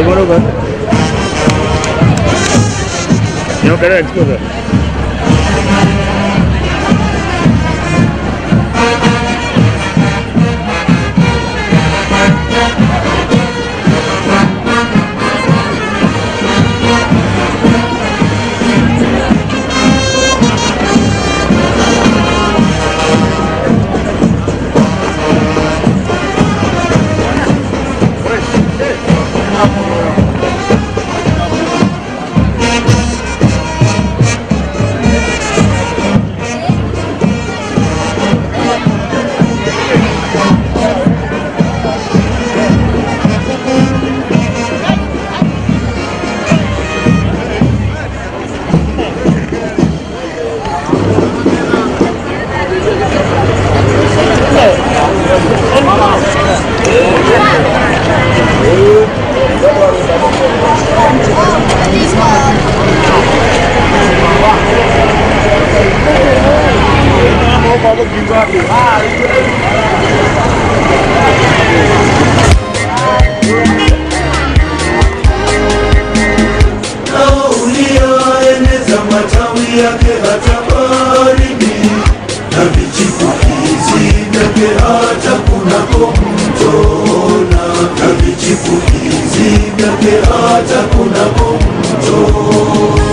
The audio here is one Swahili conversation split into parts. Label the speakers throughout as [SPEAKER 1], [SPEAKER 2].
[SPEAKER 1] बरोबर यो करो exposure.
[SPEAKER 2] Yake hata baharini na vichipukizi vyake hata kunako mtona, na vichipukizi vyake hata kunako mtona.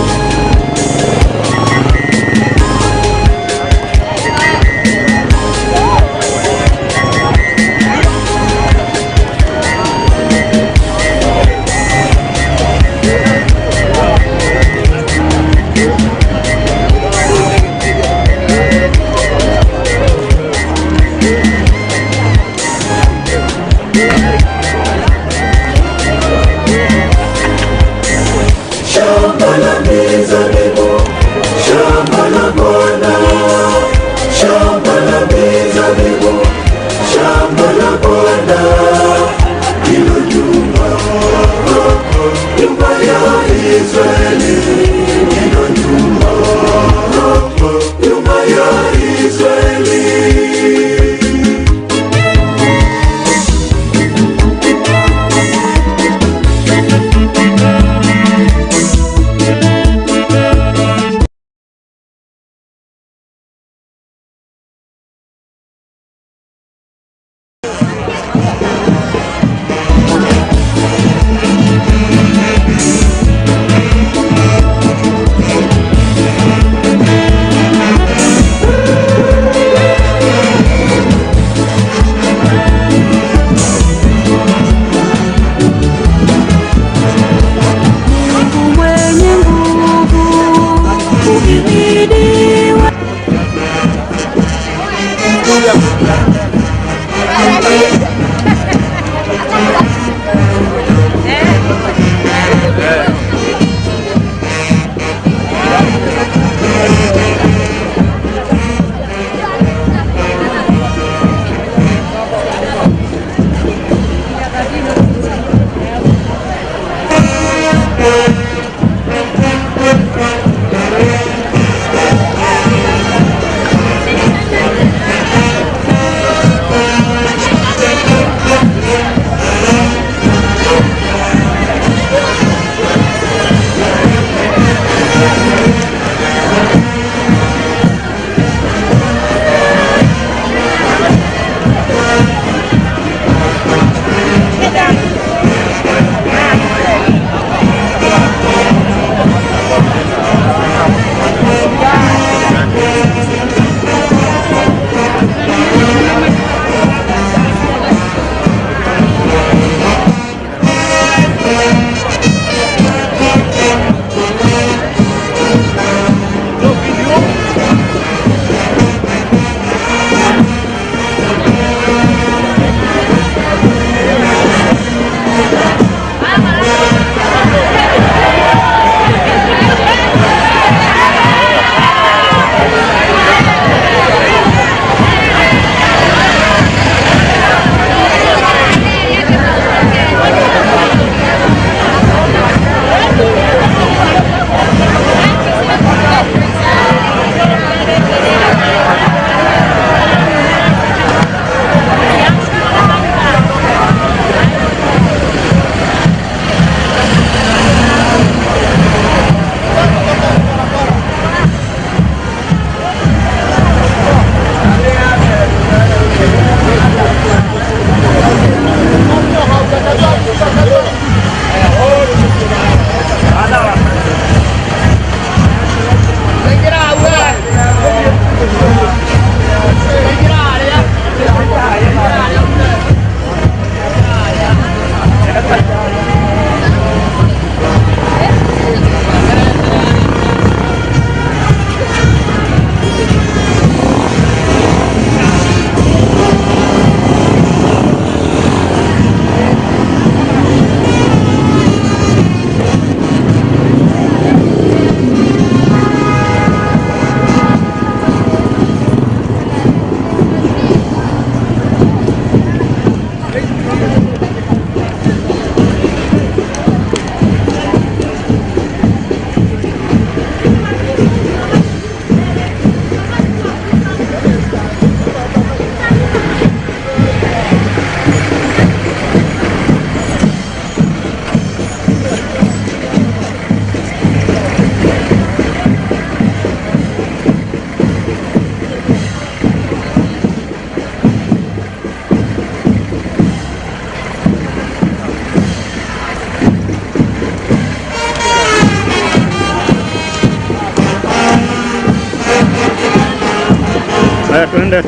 [SPEAKER 1] Haya, tuende.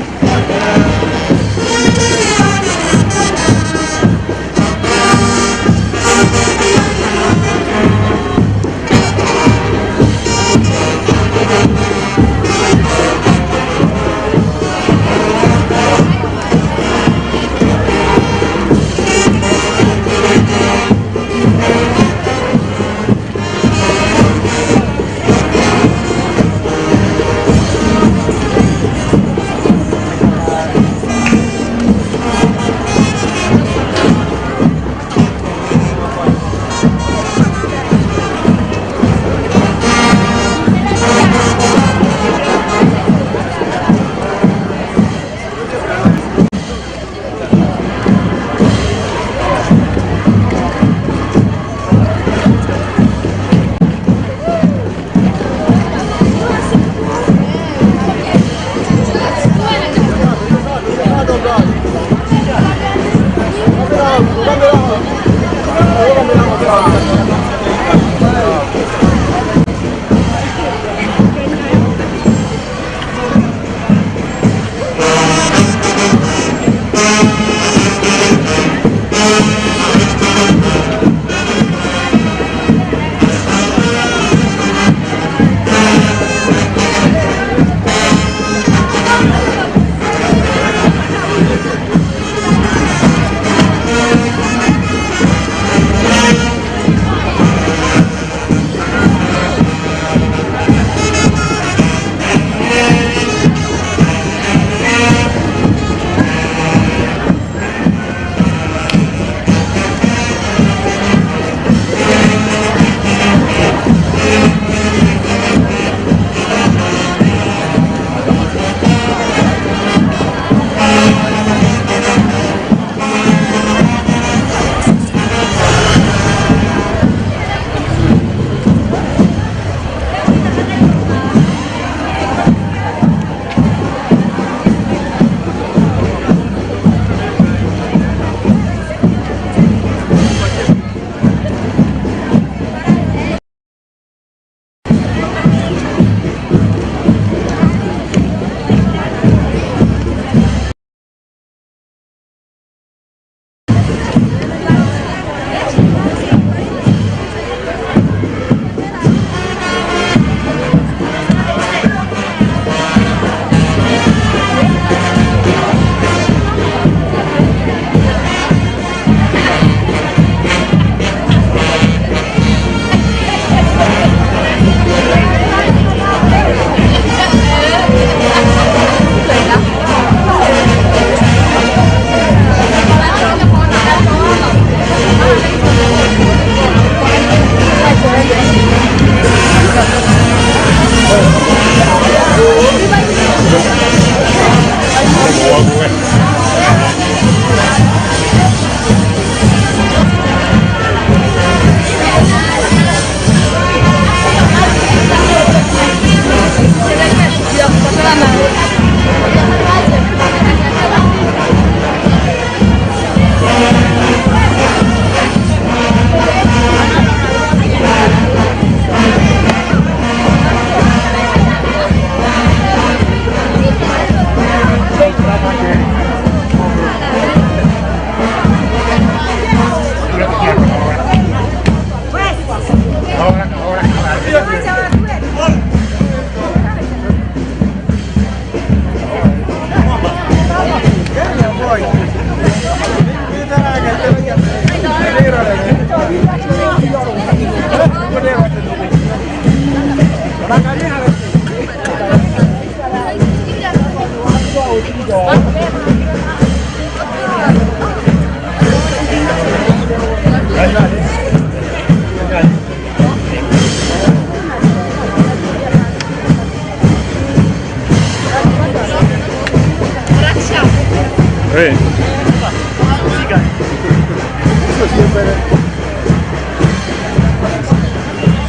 [SPEAKER 1] Hey.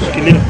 [SPEAKER 1] Shikilia.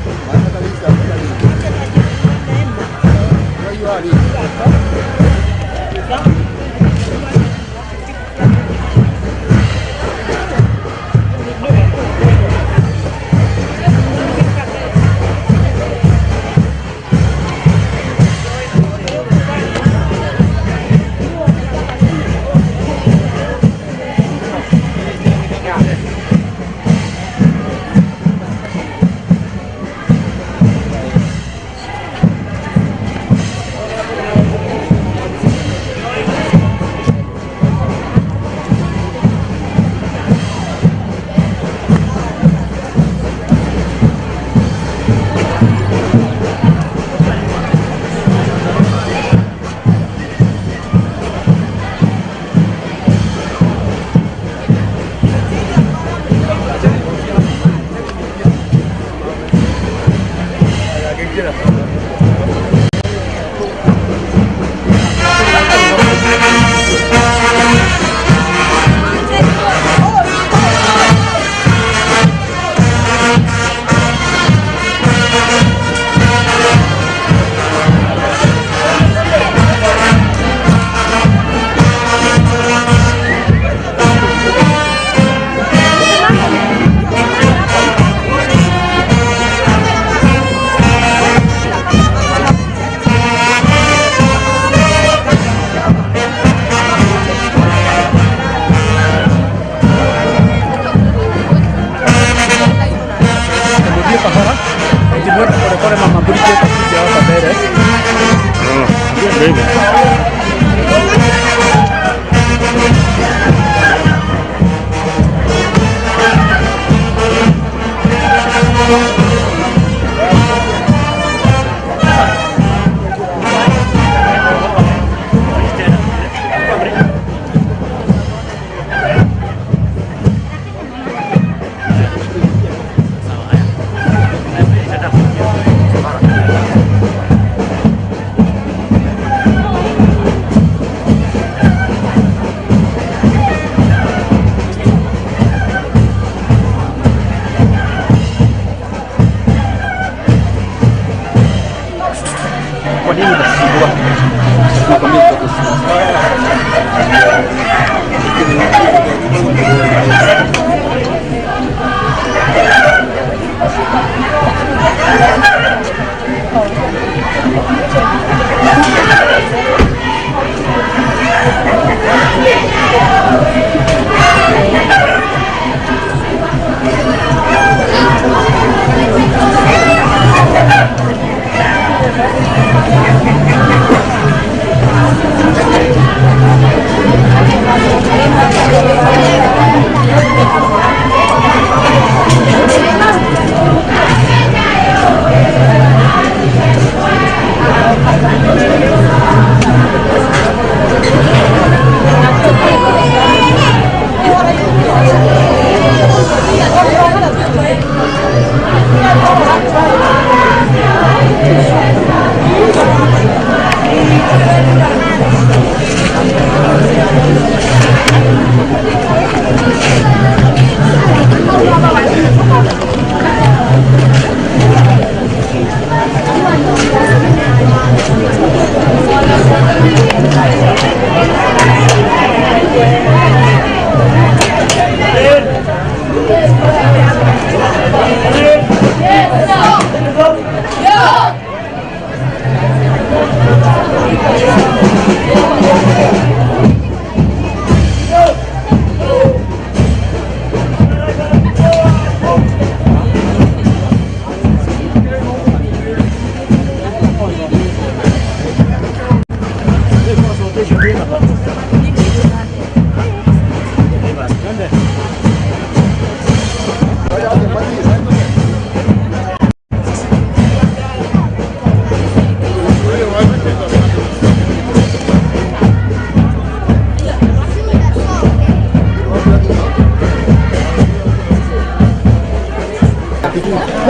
[SPEAKER 1] Hapa mbele. Ndio hivyo. Kwa nini unasumbua?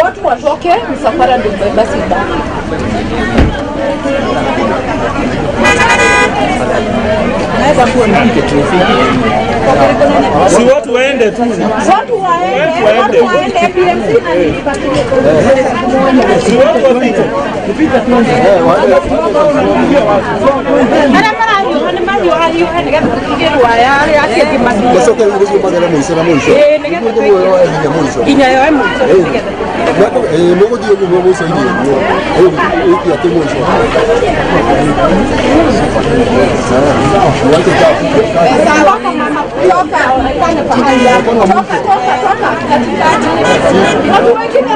[SPEAKER 3] Watu watoke, msafara ndio basi ibaki.
[SPEAKER 1] Si watu waende tu.
[SPEAKER 3] Watu waende, watu waende PMC na nini basi.
[SPEAKER 1] Si watu wapite.
[SPEAKER 3] Toka mama, toka, onekane pahali hapo. Toka, toka, toka katikati. Watu wengine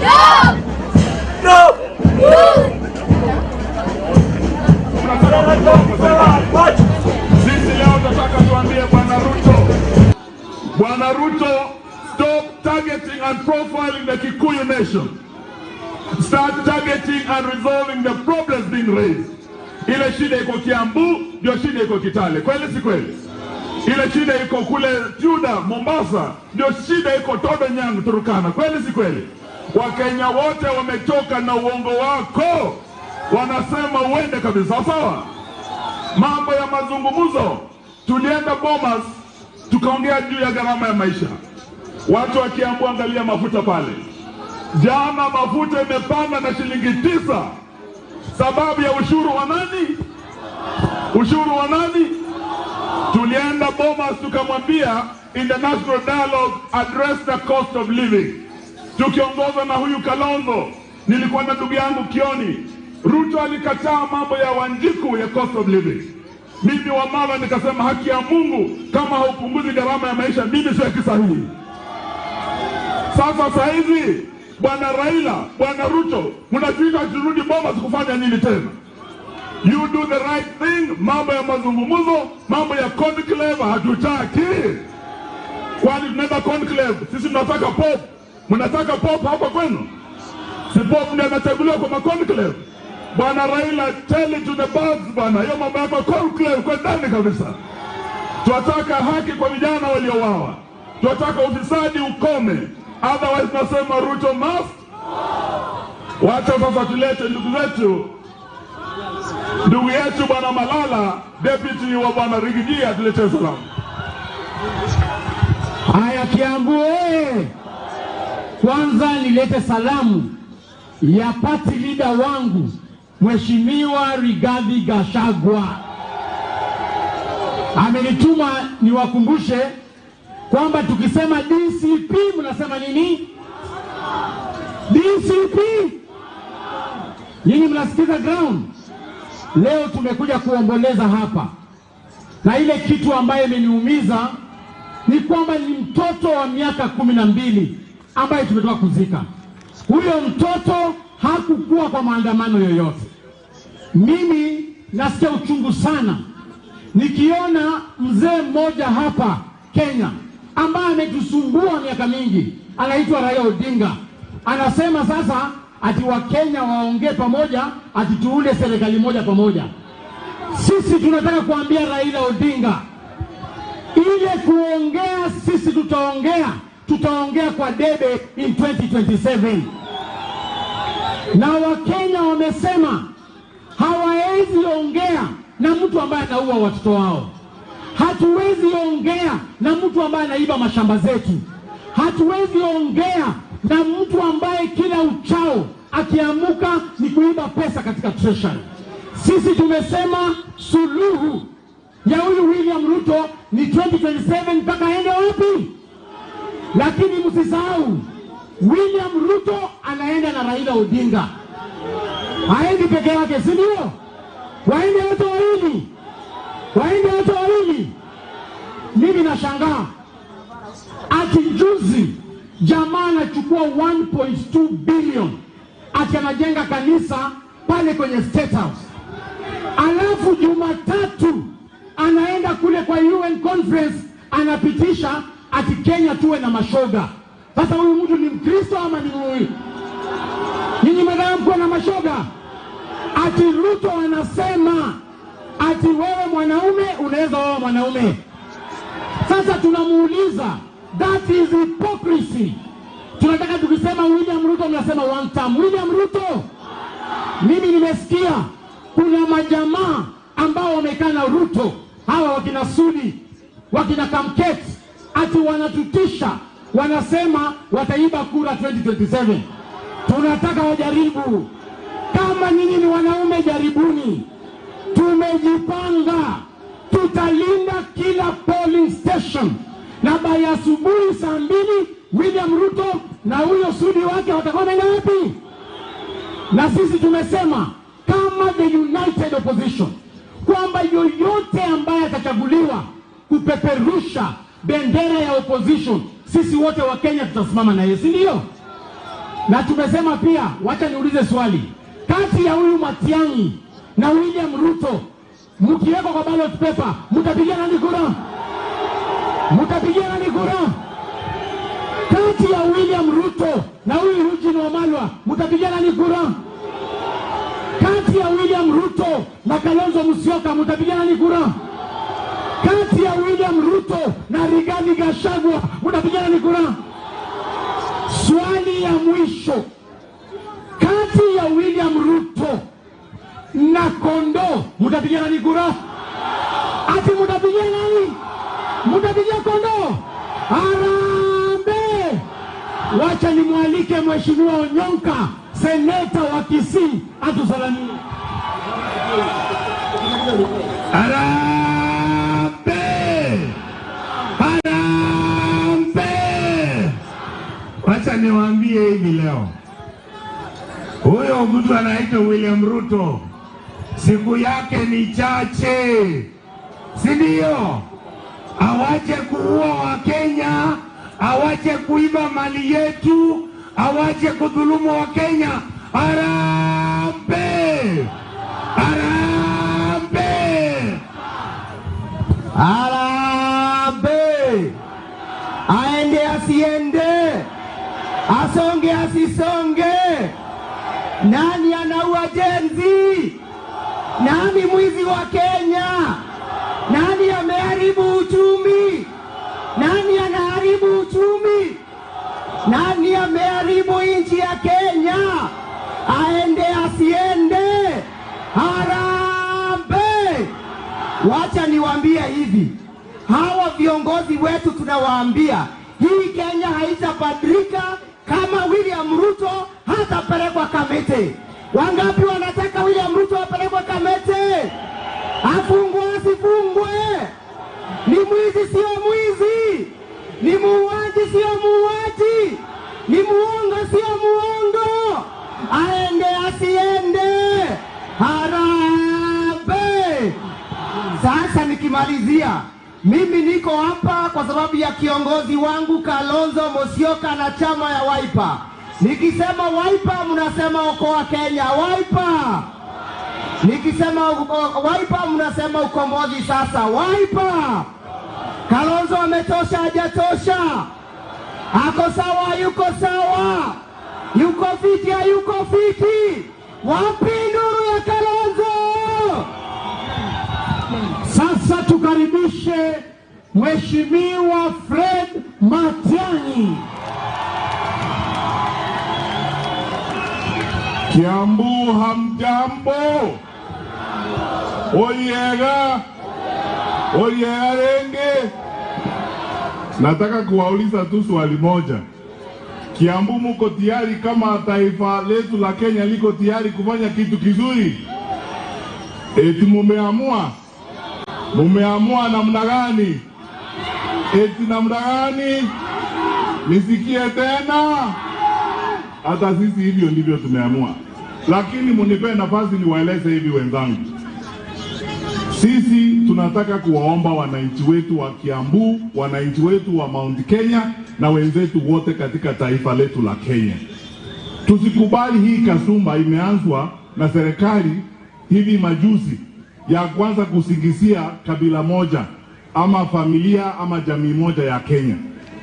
[SPEAKER 4] Yeah! Start targeting and resolving the problems being raised. Ile shida iko Kiambu, ndio shida iko Kitale. Kweli si kweli? Ile shida iko kule Juda, Mombasa, ndio shida iko Todonyang, Turkana. Kweli si kweli? Wakenya wote wamechoka na uongo wako, wanasema uende kabisa. Sawa? Mambo ya mazungumzo, tulienda Bomas tukaongea juu ya gharama ya maisha. Watu wa Kiambu, angalia mafuta pale. Jana mafuta imepanda na shilingi 9. Sababu ya ushuru wa nani? Ushuru wa nani? Tulienda Bomas tukamwambia in the national dialogue address the cost of living. Tukiongozwa na huyu Kalonzo, nilikuwa na ndugu yangu Kioni. Ruto alikataa mambo ya Wanjiku ya cost of living. Mimi Wamala nikasema haki ya Mungu, kama haupunguzi gharama ya maisha mimi sio kisahihi. Sasa saizi Bwana Raila, Bwana Ruto, mnatuita turudi Bomas kufanya nini tena? You do the right thing. Mambo ya mazungumzo, mambo ya conclave hatutaki. Kwani tunaenda conclave? Sisi tunataka pop. Mnataka pop hapa kwenu? Si pop ndiye anachaguliwa kwa conclave? Bwana Raila, tell it to the birds bwana. Hiyo mambo yako conclave kwa ndani kabisa. Tunataka haki kwa vijana waliouawa. Tunataka ufisadi ukome. Otherwise nasema Ruto must. Wacha sasa tulete ndugu zetu. Ndugu yetu Bwana Malala, deputy wa Bwana Rigiji, atuletee salamu.
[SPEAKER 5] Haya Kiambu oye! Kwanza nilete salamu ya party leader wangu Mheshimiwa Rigathi Gachagua. Amenituma niwakumbushe kwamba tukisema DCP mnasema nini? DCP. Nyinyi mnasikiza ground. Leo tumekuja kuomboleza hapa. Na ile kitu ambayo imeniumiza ni kwamba ni mtoto wa miaka 12 ambaye tumetoka kuzika. Huyo mtoto hakukuwa kwa maandamano yoyote. Mimi nasikia uchungu sana nikiona mzee mmoja hapa Kenya ambaye ametusumbua miaka mingi, anaitwa Raila Odinga, anasema sasa ati Wakenya waongee pamoja, ati tuunde serikali moja pamoja. Sisi tunataka kuambia Raila Odinga, ile kuongea sisi tutaongea, tutaongea kwa debe in 2027. Na Wakenya wamesema hawawezi ongea na mtu ambaye anaua watoto wao. Hatuwezi ongea na mtu ambaye anaiba mashamba zetu. Hatuwezi ongea na mtu ambaye kila uchao akiamuka ni kuiba pesa katika treasury. Sisi tumesema suluhu ya huyu William Ruto ni 2027 mpaka aende wapi? Lakini msisahau William Ruto anaenda na Raila Odinga. Haendi peke yake, si ndio? Waende wote wawili. Waende wote wawili. Mimi nashangaa ati juzi jamaa anachukua 1.2 billion ati anajenga kanisa pale kwenye State House. Alafu Jumatatu anaenda kule kwa UN conference anapitisha ati Kenya tuwe na mashoga. Sasa huyu mtu ni Mkristo ama ni huyu? Nyinyi madam kuwa na mashoga? Ati Ruto anasema ati wewe mwanaume unaweza oa mwanaume. Sasa tunamuuliza, that is hypocrisy. Tunataka tukisema William Ruto mnasema one term. William Ruto, mimi nimesikia kuna majamaa ambao wamekaa na Ruto, hawa wakina Sudi, wakina Kamket, ati wanatutisha, wanasema wataiba kura 2027. Tunataka wajaribu. Kama nyinyi ni wanaume, jaribuni. Tumejipanga, tutalinda kila polling station, na by asubuhi saa 2 William Ruto na huyo Sudi wake watakuwa wameenda wapi? Na sisi tumesema kama the united opposition kwamba yoyote ambaye atachaguliwa kupeperusha bendera ya opposition, sisi wote wa Kenya tutasimama na yeye, si ndio? Na tumesema pia, wacha niulize swali, kati ya huyu Matiang'i na William Ruto, mkiwekwa kwa ballot paper, mtapigia nani kura? Mtapigia nani kura? Kati ya William Ruto na huyu Eugene Wamalwa mtapigia nani kura? Kati ya William Ruto na Kalonzo Musyoka mtapigia nani kura? Kati ya William Ruto na Rigathi Gachagua mtapigia nani kura? Swali ya mwisho, kati ya William Ruto na kondoo mtapigia nani kura? Ati mtapigia nani? Mtapigia kondoo? Harambee! Wacha nimwalike Mheshimiwa Onyonka, seneta wa Kisii, atusalamie.
[SPEAKER 4] Harambee! Harambee! Wacha niwaambie hivi leo, huyo mtu anaitwa William Ruto siku yake ni chache, si ndio? Awache kuua Wakenya, awache kuiba mali yetu, awache kudhulumu Wakenya. Harambee! Harambee!
[SPEAKER 6] Harambee! Aende asiende, asonge asisonge. Nani anaua Gen Z? Nani mwizi wa Kenya? Nani ameharibu uchumi? Nani anaharibu uchumi? Nani ameharibu nchi ya Kenya? Aende asiende. Harambee! Wacha niwaambie hivi, hawa viongozi wetu tunawaambia hii Kenya haitabadilika kama William Ruto hatapelekwa Kamiti. Wangapi wanataka William Ruto apelekwe Kamiti? Afungwe asifungwe? Ni mwizi sio mwizi? Ni muuaji sio muuaji? Ni muongo sio muongo? Aende asiende. Harambee! Sasa nikimalizia, mimi niko hapa kwa sababu ya kiongozi wangu Kalonzo Musyoka na chama ya Wiper. Nikisema Wiper mnasema okoa Kenya. Wiper! Nikisema Wiper mnasema ukombozi sasa. Wiper! Kalonzo ametosha, hajatosha? Ako sawa, yuko sawa? Yuko fiti, hayuko fiti? Wapi nuru ya Kalonzo?
[SPEAKER 5] Sasa tukaribishe Mheshimiwa Fred Matiang'i.
[SPEAKER 4] Kiambu hamjambo? Oyega, oyega renge. Nataka kuwauliza tu swali moja. Kiambu muko tayari kama taifa letu la Kenya liko tayari kufanya kitu kizuri? Eti mumeamua? Mumeamua namna gani? Eti namna gani? Nisikie tena. Hata sisi hivyo ndivyo tumeamua. Lakini munipe nafasi niwaeleze hivi wenzangu. Sisi tunataka kuwaomba wananchi wetu wa Kiambu, wananchi wetu wa Mount Kenya na wenzetu wote katika taifa letu la Kenya. Tusikubali hii kasumba imeanzwa na serikali hivi majuzi ya kwanza kusingizia kabila moja ama familia ama jamii moja ya Kenya,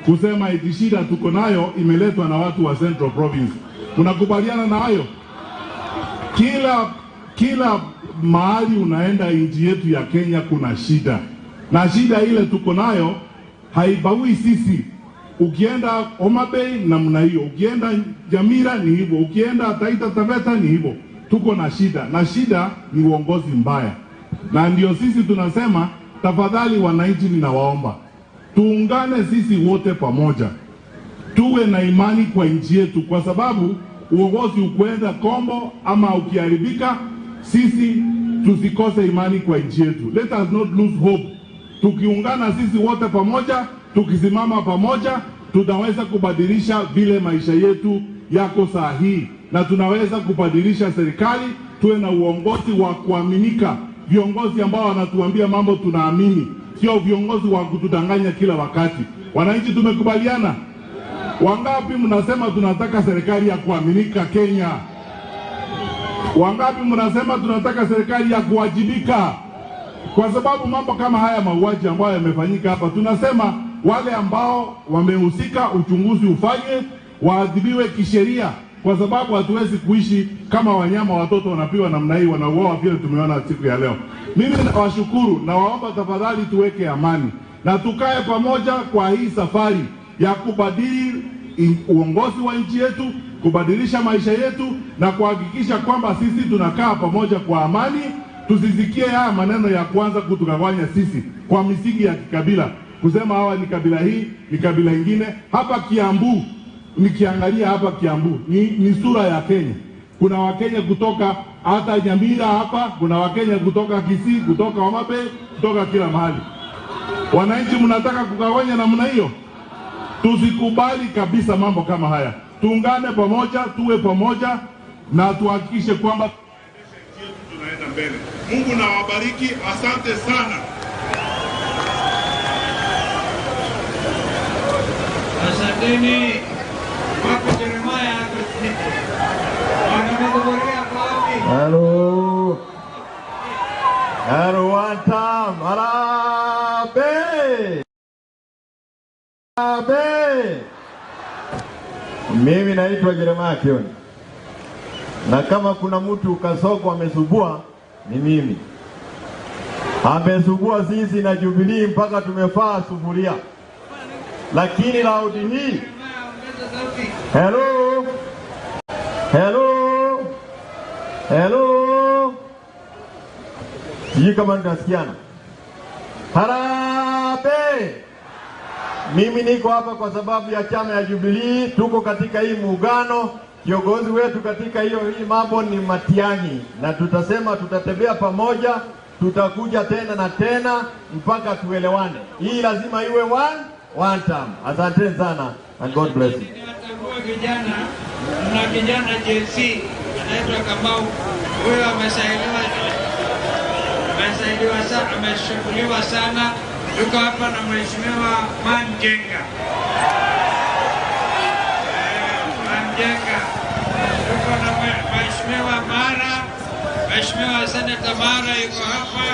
[SPEAKER 4] kusema eti shida tuko nayo imeletwa na watu wa Central Province. Unakubaliana na hayo? Kila mahali unaenda nchi yetu ya Kenya kuna shida, na shida ile tuko nayo haibagui sisi. Ukienda Homa Bay namna hiyo, ukienda Jamira ni hivyo, ukienda Taita Taveta ni hivyo. Tuko na shida, na shida ni uongozi mbaya. Na ndio sisi tunasema tafadhali wananchi, ninawaomba tuungane sisi wote pamoja, tuwe na imani kwa nchi yetu, kwa sababu uongozi ukwenda kombo ama ukiharibika, sisi tusikose imani kwa nchi yetu. Let us not lose hope. Tukiungana sisi wote pamoja, tukisimama pamoja, tunaweza kubadilisha vile maisha yetu yako saa hii, na tunaweza kubadilisha serikali, tuwe na uongozi wa kuaminika, viongozi ambao wanatuambia mambo tunaamini, sio viongozi wa kutudanganya kila wakati. Wananchi tumekubaliana? Wangapi mnasema tunataka serikali ya kuaminika Kenya? Wangapi mnasema tunataka serikali ya kuwajibika? Kwa sababu mambo kama haya mauaji ambayo yamefanyika hapa, tunasema wale ambao wamehusika uchunguzi ufanywe, waadhibiwe kisheria, kwa sababu hatuwezi kuishi kama wanyama, watoto wanapigwa namna hii, wanauawa vile tumeona siku ya leo. Mimi nawashukuru na waomba tafadhali tuweke amani na tukae pamoja kwa hii safari ya kubadili uongozi wa nchi yetu, kubadilisha maisha yetu na kuhakikisha kwamba sisi tunakaa pamoja kwa amani. Tusisikie haya maneno ya kwanza kutugawanya sisi kwa misingi ya kikabila, kusema hawa ni kabila hii, ni kabila ingine. Hapa Kiambu, nikiangalia hapa Kiambu ni sura ya Kenya. Kuna Wakenya kutoka hata Nyamira hapa, kuna Wakenya kutoka Kisii, kutoka Homa Bay, kutoka kila mahali. Wananchi, mnataka kugawanya namna hiyo? Tusikubali kabisa mambo kama haya. Tuungane pamoja, tuwe pamoja na tuhakikishe kwamba tunaenda mbele. Mungu na wabariki, asante sana.
[SPEAKER 7] Asanteni. Wapi Jeremiah?
[SPEAKER 8] Hello. Hello, one time. Harambee. Harambee. Mimi naitwa Jeremiah Kioni, na kama kuna mtu Kasongo amesubua ni mimi. Amesubua sisi na Jubilee mpaka tumefaa sufuria, lakini laudi hii. Hello. Hello. Hello. Sijui kama tunasikiana. Harambee. Mimi niko hapa kwa sababu ya chama ya Jubilee. Tuko katika hii muungano. Kiongozi wetu katika hii mambo ni Matiang'i, na tutasema tutatembea pamoja, tutakuja tena na tena mpaka tuelewane. Hii lazima iwe one time. Asante sana and God bless you.
[SPEAKER 7] Niwatambue vijana, mna kijana JC anaitwa Kamau. Huyo amesaidiwa sana, ameshughuliwa sana. Tuko hapa na Mheshimiwa Manjenga. Manjenga. Tuko na Mheshimiwa Mara, Mheshimiwa Senator Mara yuko hapa.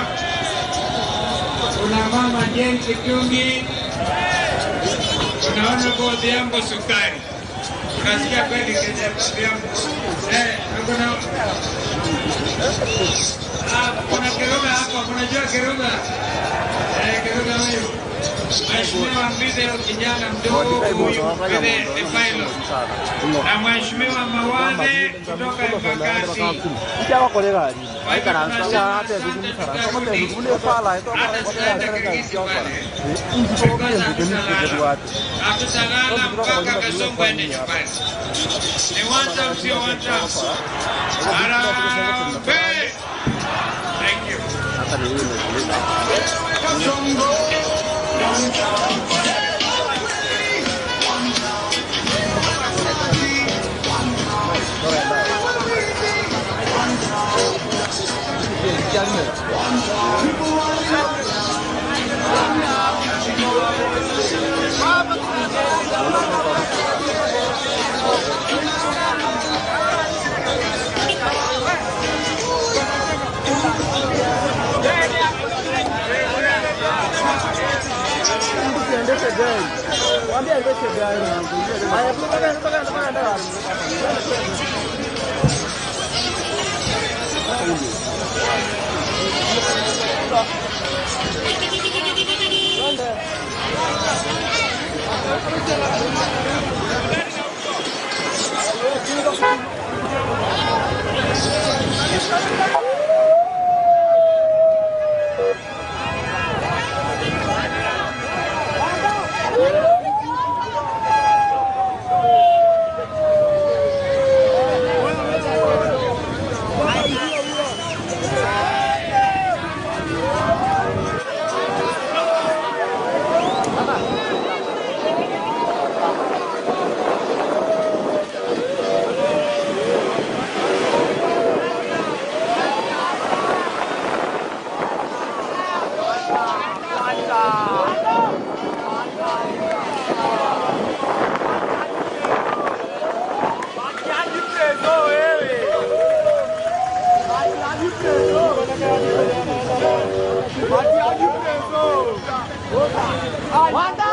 [SPEAKER 7] Kuna Mama Jane Kitungi. Kuna Honorable Odhiambo Sukari. Unasikia kweli Kenya Odhiambo? Kuna Kiruga hapa, unajua Kiruga? Kiruga huyu. Mheshimiwa Mbithe kijana mdogo huyu, Mbithe ni pilot. Na Mheshimiwa Mawathe kutoka Embakasi. Kwa hivyo tunasema asante, tutarudi. Hata tutaenda Kirigiti pale. Because hatutalala mpaka Kasongo aende nyumbani. Ni one time, sio one time. Harambee! Thank you.
[SPEAKER 1] Wanda!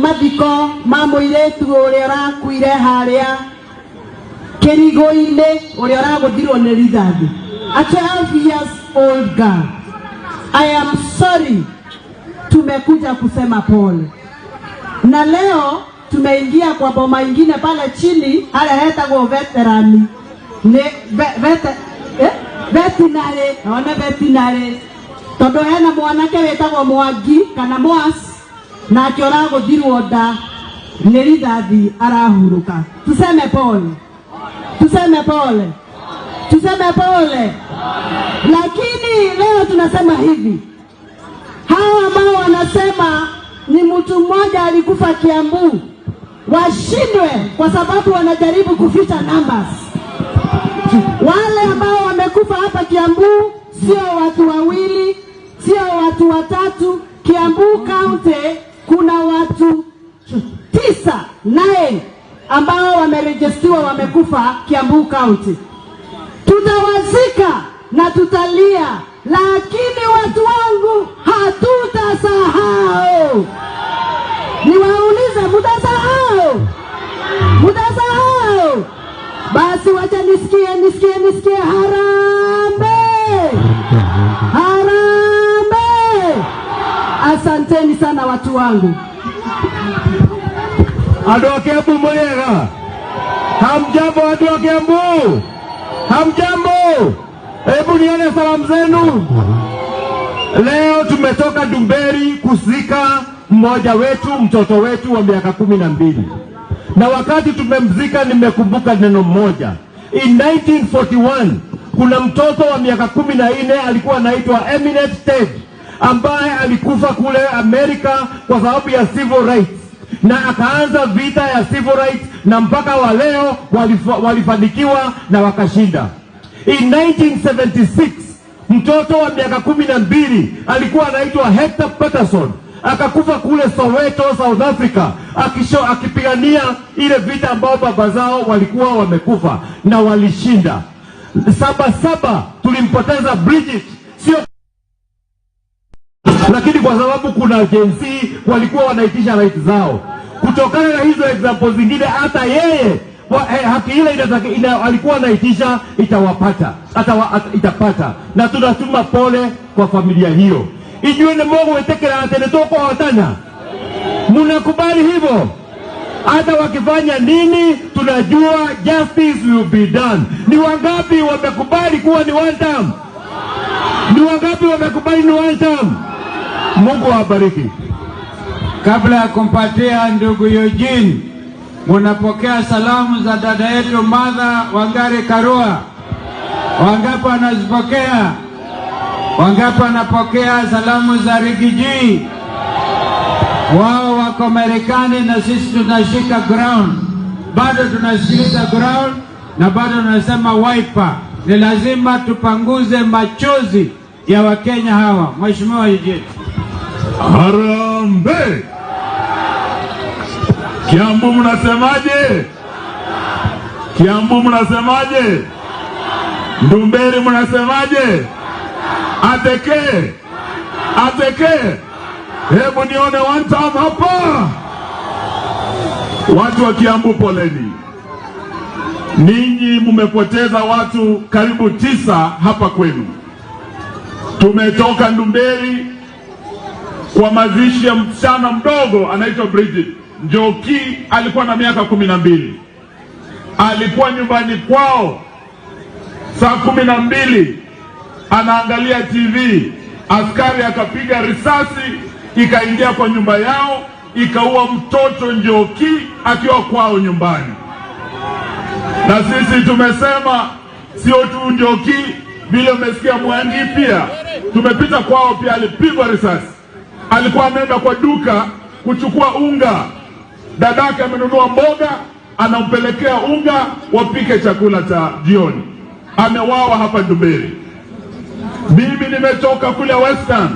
[SPEAKER 6] mathiko ma mũirĩtu ũrĩa ũrakuire harĩa kĩrigo-inĩ ũrĩa ũragũthirwo nĩ rithathi, a 12 years old girl. I am sorry, tumekuja kusema pole. Na leo tumeingia kwa boma ingine pale chini harĩa hetagwo veterani nĩ vetinary, one vetinary tondu hena mwanake wĩtagwo Mwangi kana Mwas nake ũragũthirwo nda nĩ rithathi arahurũka. Tuseme pole, tuseme pole, tuseme pole. Lakini leo tunasema hivi, hawa ambao wanasema ni mtu mmoja alikufa Kiambu washindwe kwa sababu wanajaribu kuficha numbers. Wale ambao wamekufa hapa Kiambu sio watu wawili, sio watu watatu. Kiambu County kuna watu 9, 9 ambao wamerejistiwa wamekufa Kiambu County. Tutawazika na tutalia, lakini watu wangu hatutasahau. Niwaulize, mutasahau? Mutasahau? Basi wacha nisikie, nisikie, nisikie. Harambee! Harambee! Asanteni sana watu wangu.
[SPEAKER 9] Andũ a Kiambu mũrĩega? Hamjambo andũ a Kiambu? Hamjambo? Hebu nione salamu zenu. Leo tumetoka Ndumberi kuzika mmoja wetu, mtoto wetu wa miaka 12. Na wakati tumemzika nimekumbuka neno moja. In 1941 kuna mtoto wa miaka 14 alikuwa anaitwa Eminent Ted ambaye alikufa kule Amerika kwa sababu ya civil rights, na akaanza vita ya civil rights na mpaka wa leo walifanikiwa na wakashinda. In 1976 mtoto wa miaka 12 alikuwa anaitwa Hector Patterson akakufa kule Soweto, South Africa, akipigania ile vita ambao baba zao walikuwa wamekufa na walishinda. 77 tulimpoteza Bridget, sio lakini kwa sababu kuna Gen Z walikuwa wanaitisha right zao. Kutokana na hizo examples zingine, hata yeye haki ile alikuwa anaitisha itawapata, itapata. Na tunatuma pole kwa familia hiyo. Inyuĩ nĩ mũgwĩtĩkĩra atĩ nĩ tũkũhotana? Mnakubali hivyo? Hata wakifanya nini, tunajua justice will be done. Ni wangapi wamekubali kuwa ni one term? Ni wangapi wamekubali ni one term? Mungu awabariki.
[SPEAKER 7] Kabla ya kumpatia ndugu Eugene, munapokea salamu za dada yetu Martha Wangari Karua. Wangapi wanazipokea? Wangapi wanapokea salamu za Rigiji? Wao wako Marekani na sisi tunashika ground. Bado tunasikiliza ground na bado tunasema Wiper. Ni lazima tupanguze machozi ya Wakenya hawa. Mheshimiwa Eugene.
[SPEAKER 4] Harambee! Kiambu mnasemaje? Kiambu mnasemaje? Ndumberi mnasemaje? Ateke! Ateke! Hebu nione one time hapa. Watu wa Kiambu poleni. Ninyi mmepoteza watu karibu 9 hapa kwenu. Tumetoka Ndumberi kwa mazishi ya msichana mdogo anaitwa Bridget Njoki, alikuwa na miaka 12. Alikuwa nyumbani kwao saa 12 anaangalia TV, askari akapiga risasi ikaingia kwa nyumba yao ikaua mtoto Njoki akiwa kwao nyumbani. Na sisi tumesema sio tu Njoki, vile umesikia Mwangi pia tumepita kwao pia alipigwa risasi. Alikuwa ameenda kwa duka kuchukua unga, dadake amenunua mboga, anampelekea unga wapike chakula cha jioni. Amewawa hapa Ndumberi. Mimi nimetoka kule Western,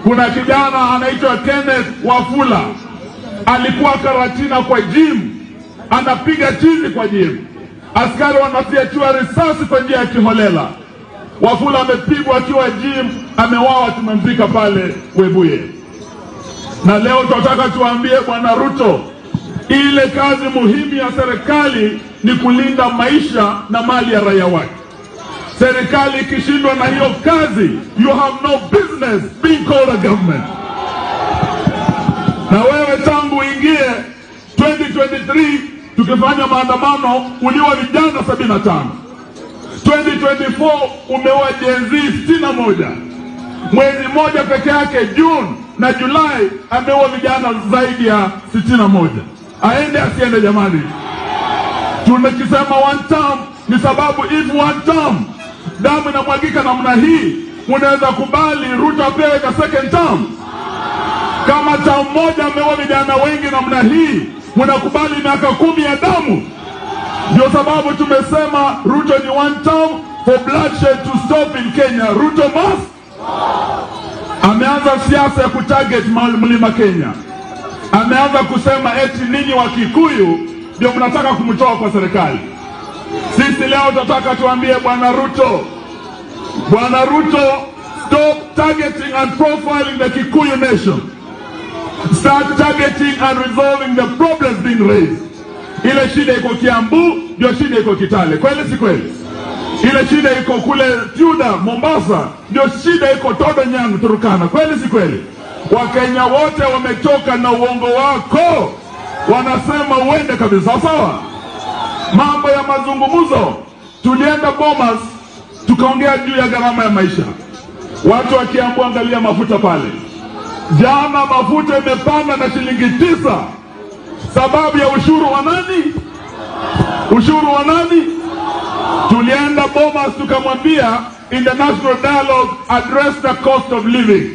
[SPEAKER 4] kuna kijana anaitwa Kenneth Wafula, alikuwa Karatina kwa gym, anapiga chizi kwa gym, askari wanafiachua risasi kwa njia ya kiholela. Wafula amepigwa akiwa gym, amewawa, tumemzika pale Webuye. Na leo tunataka tuambie Bwana Ruto, ile kazi muhimu ya serikali ni kulinda maisha na mali ya raia wake. Serikali ikishindwa na hiyo kazi, you have no business being called a government. Na wewe tangu uingie 2023 tukifanya maandamano uliua vijana 75. 2024 umeua Gen Z 61. Mwezi mmoja peke yake, June na Julai, ameua vijana zaidi ya 61. Aende asiende, jamani? Tunakisema one term ni sababu if one term damu inamwagika namna hii, unaweza kubali Ruto apewe ka second term? Kama term moja ameua vijana wengi namna hii, mnakubali miaka 10 ya damu? Ndio sababu tumesema Ruto ni one term for bloodshed to stop in Kenya. Ruto must. Ameanza siasa ya kutarget Mlima Kenya. Ameanza kusema eti ninyi wa Kikuyu ndio mnataka kumtoa kwa serikali. Sisi leo tunataka tuambie Bwana Ruto, Bwana Ruto, stop targeting and profiling the Kikuyu nation. Start targeting and resolving the problems being raised. Ile shida iko Kiambu ndio shida iko Kitale, kweli si kweli? Ile shida iko kule Tudor, Mombasa, ndio shida iko Todonyang, Turkana, kweli si kweli? Wakenya wote wamechoka na uongo wako, wanasema uende kabisa. Sawa? Mambo ya mazungumzo, tulienda Bomas tukaongea juu ya gharama ya maisha. Watu wa Kiambu, angalia mafuta pale. Jana mafuta imepanda na shilingi 9, sababu ya ushuru wa nani? Ushuru wa nani? Tulienda Bomas tukamwambia in the national dialogue, address the cost of living,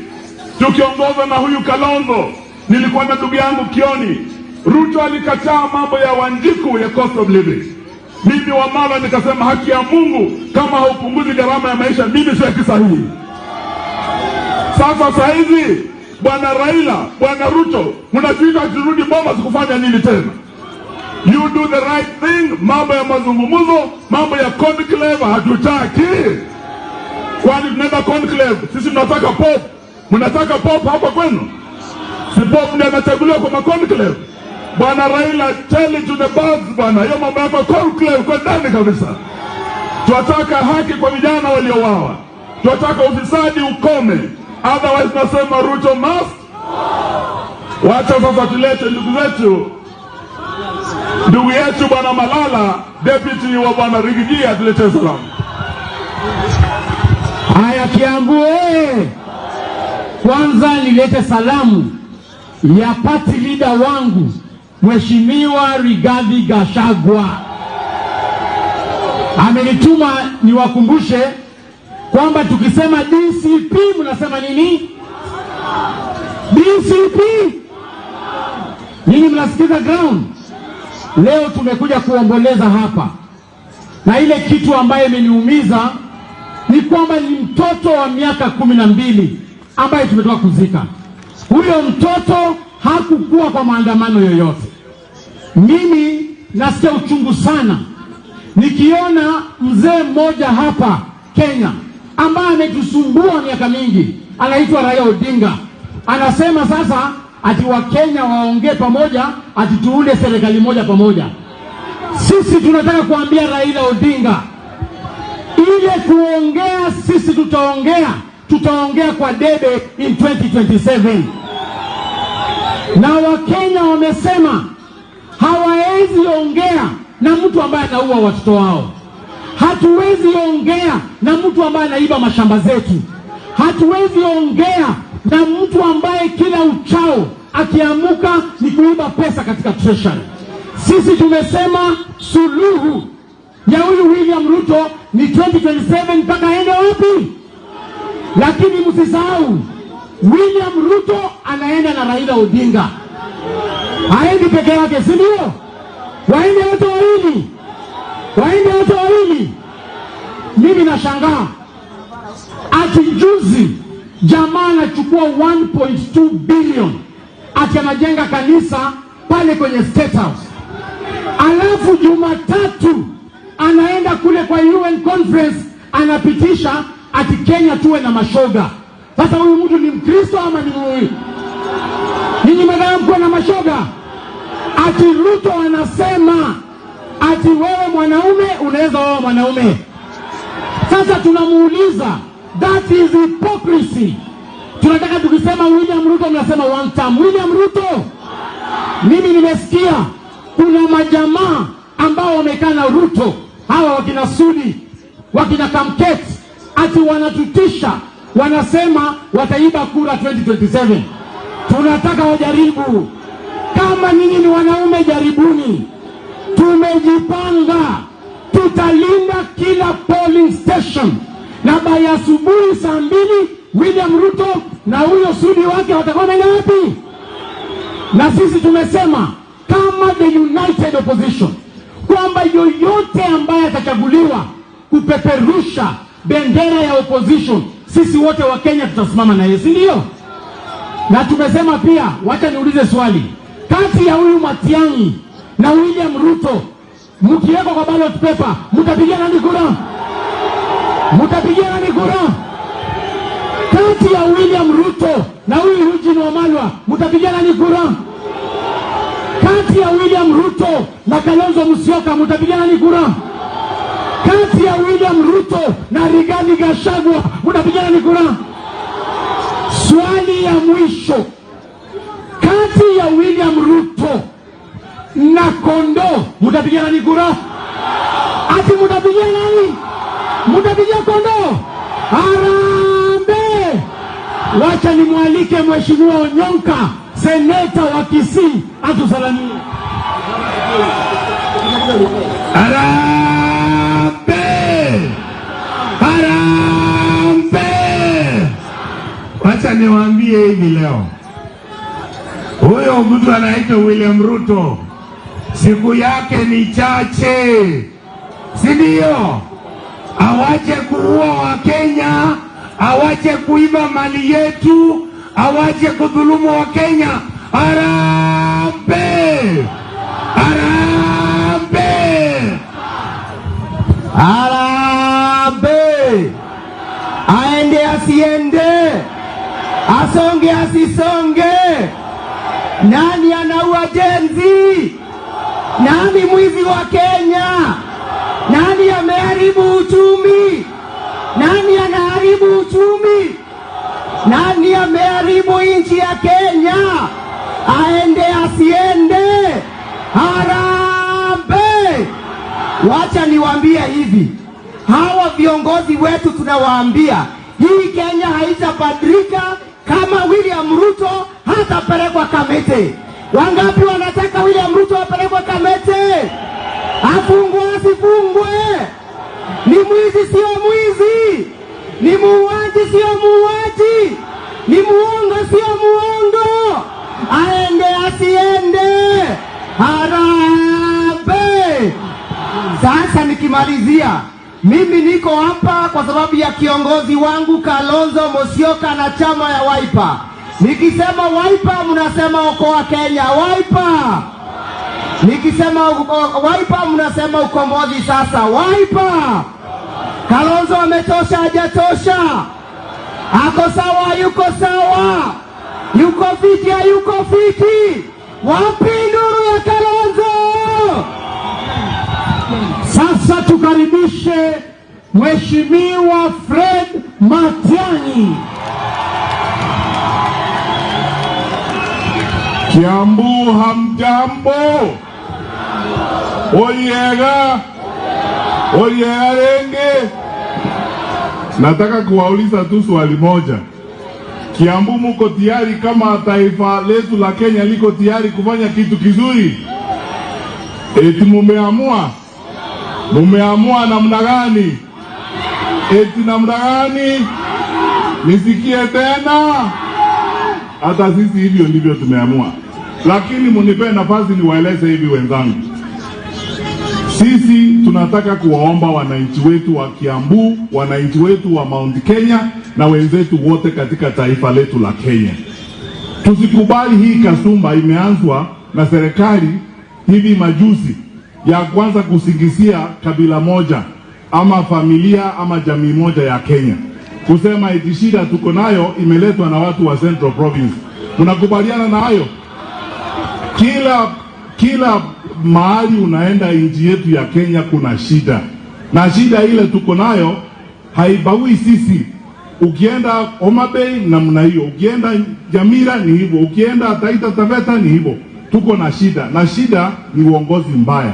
[SPEAKER 4] tukiongozwa na huyu Kalonzo. Nilikuwa na ndugu yangu Kioni. Ruto alikataa mambo ya Wanjiku ya cost of living. Mimi Wamalwa nikasema haki ya Mungu, kama haupunguzi gharama ya maisha, mimi siweki sahihi. Sasa sahizi Bwana Raila, Bwana Ruto, mnatuita turudi Bomas kufanya nini tena? You do the right thing. Mambo ya mazungumzo, mambo ya conclave hatutaki. Kwani tunaenda conclave? Sisi tunataka Pope. Mnataka Pope hapa kwenu? Si Pope ndiye anachaguliwa kwa maconclave? Bwana Raila, tell it to the birds bwana. Hiyo mambo yako conclave kwa ndani kabisa. Tunataka haki kwa vijana waliouawa. Tunataka ufisadi ukome. Otherwise nasema Ruto must. Wacha sasa tulete ndugu zetu, ndugu yetu Bwana Malala, deputy wa Bwana Riggy G, atuletee salamu.
[SPEAKER 5] Haya, Kiambu oye! Kwanza nilete salamu ya party leader wangu Mheshimiwa Rigathi Gachagua. Amenituma niwakumbushe kwamba tukisema DCP mnasema nini? DCP. Nyinyi mnasikiza ground. Leo tumekuja kuomboleza hapa, na ile kitu ambayo imeniumiza ni kwamba ni mtoto wa miaka 12 ambaye tumetoka kuzika. Huyo mtoto hakukuwa kwa maandamano yoyote. Mimi nasikia uchungu sana nikiona mzee mmoja hapa Kenya ambaye ametusumbua miaka mingi, anaitwa Raila Odinga, anasema sasa ati Wakenya waongee pamoja, ati tuunde serikali moja pamoja. Sisi tunataka kuambia Raila Odinga, ile kuongea sisi tutaongea, tutaongea kwa debe in 2027. Na Wakenya wamesema hawawezi ongea na mtu ambaye anaua watoto wao. Hatuwezi ongea na mtu ambaye anaiba mashamba zetu. Hatuwezi ongea na mtu ambaye kila uchao akiamuka ni kuiba pesa katika treasury. Sisi tumesema suluhu ya huyu William Ruto ni 2027 mpaka aende wapi? Lakini msisahau William Ruto anaenda na Raila Odinga, haendi peke yake, si ndio? Waende wote wawili, waende wote wawili. Mimi nashangaa ati juzi jamaa anachukua 1.2 billion ati anajenga kanisa pale kwenye State House, alafu Jumatatu anaenda kule kwa UN conference anapitisha ati Kenya tuwe na mashoga. Sasa huyu mtu ni Mkristo ama ni Ninyi mnataka mkuwe na mashoga? Ati Ruto anasema ati wewe mwanaume unaweza oa mwanaume. Sasa tunamuuliza, that is hypocrisy. Tunataka tukisema William Ruto mnasema one term. William Ruto, mimi nimesikia kuna majamaa ambao wamekaa na Ruto, hawa wakina Sudi, wakina Kamket, ati wanatutisha, wanasema wataiba kura 2027. Tunataka wajaribu. Kama ninyi ni wanaume, jaribuni. Tumejipanga, tutalinda kila polling station, na by asubuhi saa 2 William Ruto na huyo Sudi wake watakuwa wameenda wapi? Na sisi tumesema kama the united opposition kwamba yoyote ambaye atachaguliwa kupeperusha bendera ya opposition, sisi wote wa Kenya tutasimama na yeye, si ndio? Na tumesema pia, wacha niulize swali, kati ya huyu Matiang'i na William Ruto, mkiwekwa kwa ballot paper, mtapigia nani kura? Mtapigia nani kura? Kati ya William Ruto na huyu Eugene Wamalwa, mtapigia nani kura? Kati ya William Ruto na Kalonzo Musyoka, mtapigia nani kura? Kati ya William Ruto na Rigathi Gachagua, mtapigia nani kura? Swali ya mwisho, kati ya William Ruto na kondoo, mtapigia nani kura? Ati mtapigia nani? Mtapigia kondoo? Harambee! Wacha nimwalike Mheshimiwa Onyonka, seneta wa Kisii, atusalamie.
[SPEAKER 10] Harambee! Harambee! Wacha niwaambie hivi leo, huyo mtu anaitwa William Ruto siku yake ni chache, si ndio? Awache kuua Wakenya, awache kuiba mali yetu, awache kudhulumu Wakenya. Harambee! Harambee!
[SPEAKER 6] Harambee! Aende asiende, asonge asisonge. Nani anaua Gen Z? Nani mwizi wa Kenya? Nani ameharibu uchumi? Nani anaharibu uchumi? Nani ameharibu nchi ya Kenya? Aende asiende? Harambee! Wacha niwaambie hivi, hawa viongozi wetu tunawaambia hii Kenya haitabadilika kama William Ruto hatapelekwa Kamiti. Wangapi wanataka William Ruto apelekwe Kamiti? Afungwe asifungwe? Ni mwizi sio mwizi? Ni muuaji sio muuaji? Ni muongo sio muongo? Aende asiende? Harambee! Sasa nikimalizia, mimi niko hapa kwa sababu ya kiongozi wangu Kalonzo Musyoka na chama ya Wiper. Nikisema Wiper mnasema okoa Kenya. Wiper! Nikisema Wiper mnasema ukombozi sasa. Wiper! Kalonzo ametosha, hajatosha? Ako sawa, yuko sawa? Yuko fiti, hayuko fiti? Wapi nuru ya Kalonzo?
[SPEAKER 5] Sasa tukaribishe Mheshimiwa Fred Matiang'i.
[SPEAKER 4] Kiambu hamjambo? Oyega, oyega renge. Nataka kuwauliza tu swali moja. Kiambu muko tayari kama taifa letu la Kenya liko tayari kufanya kitu kizuri? Eti mumeamua? Mumeamua namna gani? Eti namna gani? Nisikie tena. Hata sisi hivyo ndivyo tumeamua. Lakini munipe nafasi niwaeleze hivi wenzangu. Sisi tunataka kuwaomba wananchi wetu wa Kiambu, wananchi wetu wa Mount Kenya na wenzetu wote katika taifa letu la Kenya. Tusikubali hii kasumba imeanzwa na serikali hivi majuzi ya kwanza kusingizia kabila moja ama familia ama jamii moja ya Kenya, kusema eti shida tuko nayo imeletwa na watu wa Central Province. Mnakubaliana na hayo? Kila mahali unaenda nchi yetu ya Kenya kuna shida, na shida ile tuko nayo haibagui sisi. Ukienda Homa Bay namna hiyo, ukienda Jamira ni hivyo, ukienda Taita Taveta ni hivyo. Tuko na shida, na shida ni uongozi mbaya,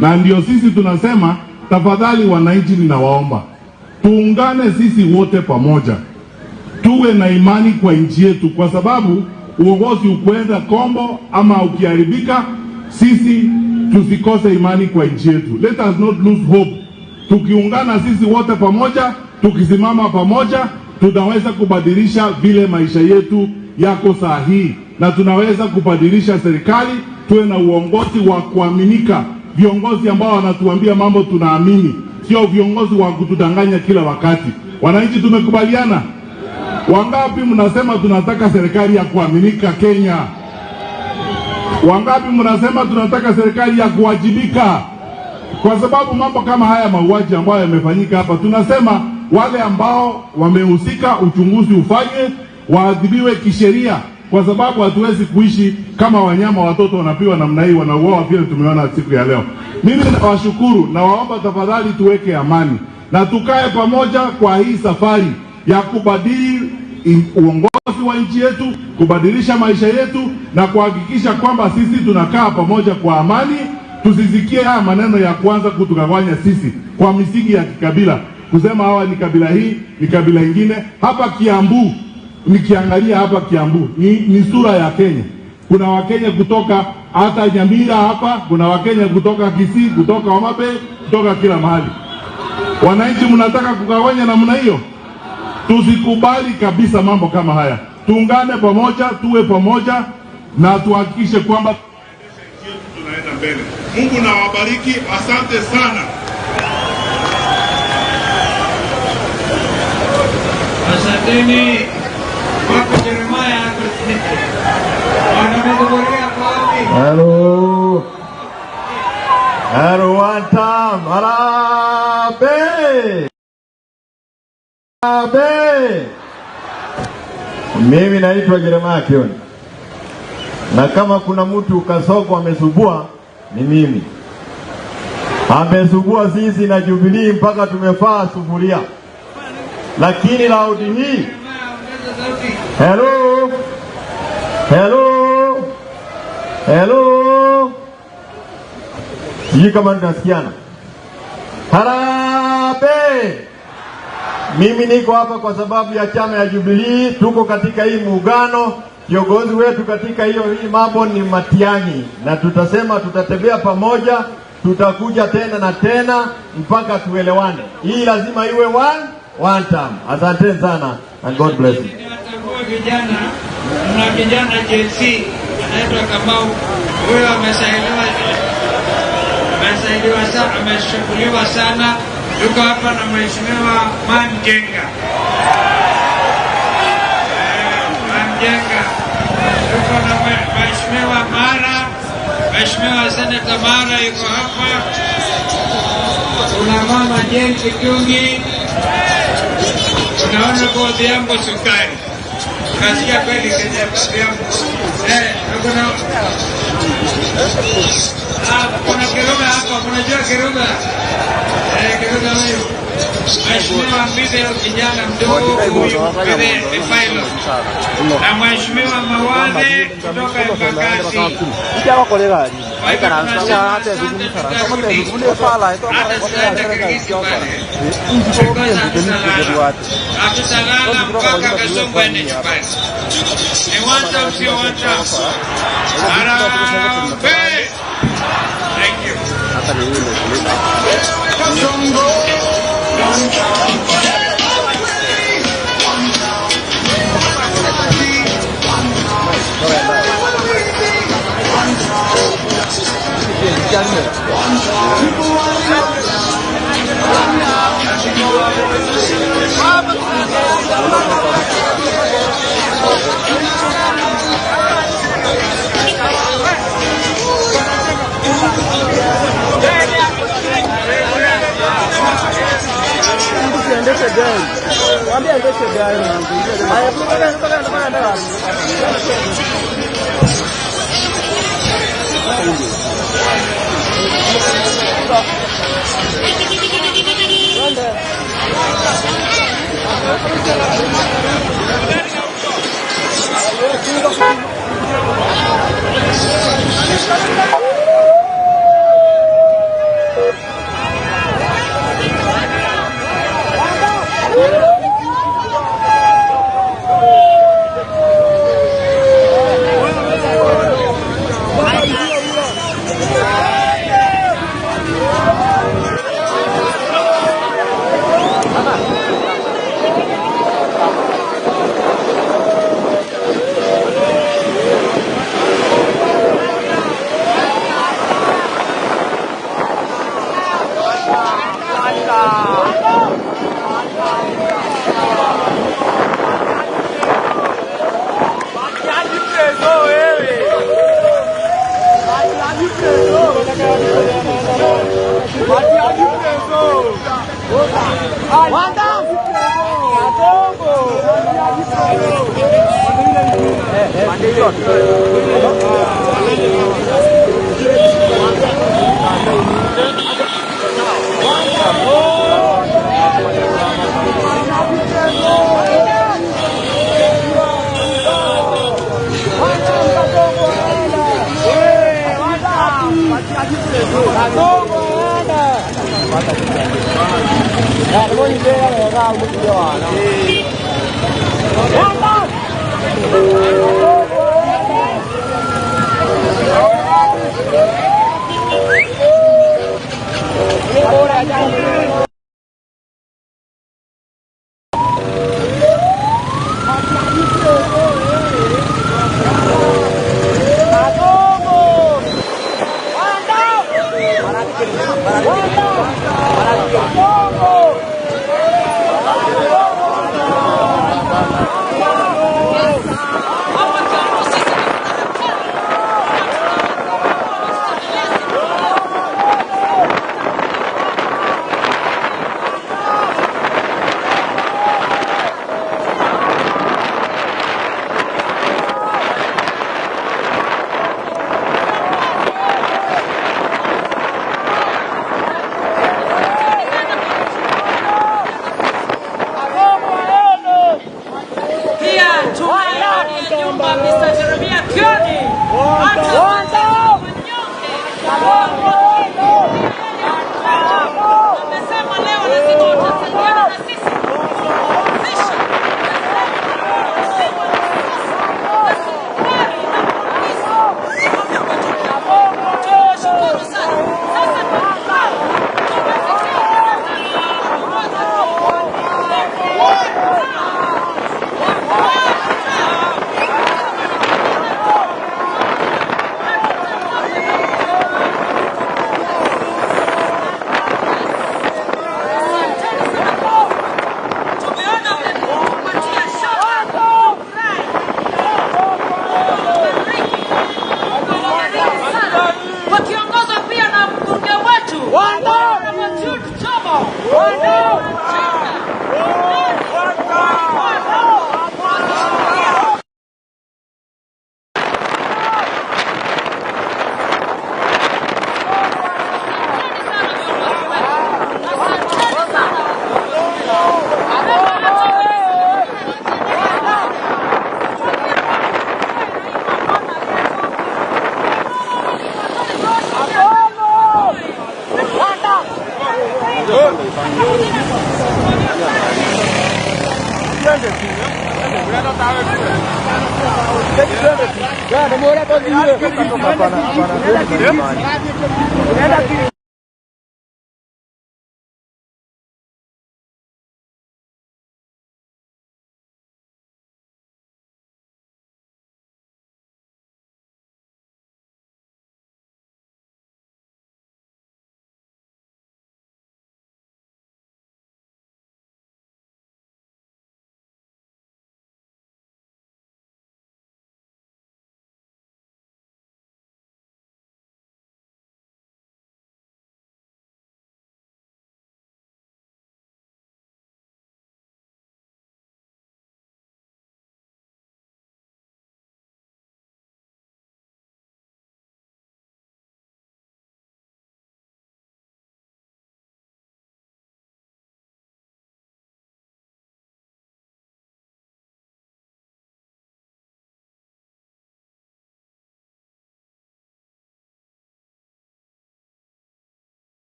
[SPEAKER 4] na ndio sisi tunasema tafadhali, wananchi, ninawaomba tuungane sisi wote pamoja, tuwe na imani kwa nchi yetu, kwa sababu uongozi ukwenda kombo ama ukiharibika, sisi tusikose imani kwa nchi yetu. Let us not lose hope. Tukiungana sisi wote pamoja, tukisimama pamoja, tunaweza kubadilisha vile maisha yetu yako saa hii, na tunaweza kubadilisha serikali, tuwe na uongozi wa kuaminika, viongozi ambao wanatuambia mambo tunaamini, sio viongozi wa kutudanganya kila wakati. Wananchi, tumekubaliana? Wangapi mnasema tunataka serikali ya kuaminika Kenya? Wangapi mnasema tunataka serikali ya kuwajibika? Kwa sababu mambo kama haya mauaji ambayo yamefanyika hapa, tunasema wale ambao wamehusika, uchunguzi ufanywe, waadhibiwe kisheria, kwa sababu hatuwezi kuishi kama wanyama, watoto wanapiwa namna hii, wanauawa vile tumeona siku ya leo. Mimi nawashukuru na waomba tafadhali tuweke amani na tukae pamoja kwa hii safari ya kubadili uongozi wa nchi yetu, kubadilisha maisha yetu na kuhakikisha kwamba sisi tunakaa pamoja kwa amani. Tusisikie haya maneno ya kwanza kutugawanya sisi kwa misingi ya kikabila, kusema hawa ni kabila hii, ni kabila ingine. Hapa Kiambu, nikiangalia hapa Kiambu ni sura ya Kenya. Kuna Wakenya kutoka hata Nyamira hapa, kuna Wakenya kutoka Kisii, kutoka Homa Bay, kutoka kila mahali. Wananchi, mnataka kugawanya namna hiyo? Tusikubali kabisa mambo kama haya. Tuungane pamoja, tuwe pamoja na tuhakikishe kwamba tunaenda mbele. Mungu na wabariki, asante sana.
[SPEAKER 7] Asanteni. Wako Jeremiah wanamehudhuria kwa wapi?
[SPEAKER 8] Hello. Hello, one time. Harambee. Harambee. Mimi naitwa Jeremiah Kioni, na kama kuna mtu Kasongo amesubua ni mimi. Amesubua sisi na Jubilee mpaka tumefaa sufuria, lakini laudi hii. Hello, hello, hello, sijui kama tunasikiana. Harambee! Mimi niko hapa kwa sababu ya chama ya Jubilee. Tuko katika hii muungano. Kiongozi wetu katika hiyo hii mambo ni Matiang'i, na tutasema tutatembea pamoja, tutakuja tena na tena mpaka tuelewane. Hii lazima iwe one time. Asanteni sana and God bless you.
[SPEAKER 7] Niwatambue vijana, mna kijana JC anaitwa Kamau, huyo amesaidiwa, amesaidiwa sana, ameshughuliwa sana. Tuko hapa na Mheshimiwa Manjenga. Manjenga. Tuko na Mheshimiwa Mara, Mheshimiwa Senator Mara yuko hapa. Kuna Mama Jane Kitungi. Tunaona kwa Odhiambo Sukari. Nasikia kweli Kenya Odhiambo. Tuko na kuna Kiruga hapa, mnajua Kiruga? Kiruga huyu. Mheshimiwa Mbide kijana mdogo huyu Mbide ni pilot. Na Mheshimiwa Mawathe kutoka Embakasi. Kwa hivyo tunasema asante, tutarudi. Hata tutaenda Kirigiti pale. Because hatutalala. Hatutalala mpaka Kasongo aende nyumbani. Ni one time, sio one time. Harambee! Thank you.
[SPEAKER 1] Usiendeshe gari. Mwambie aendeshe gari. Haya, mpaka.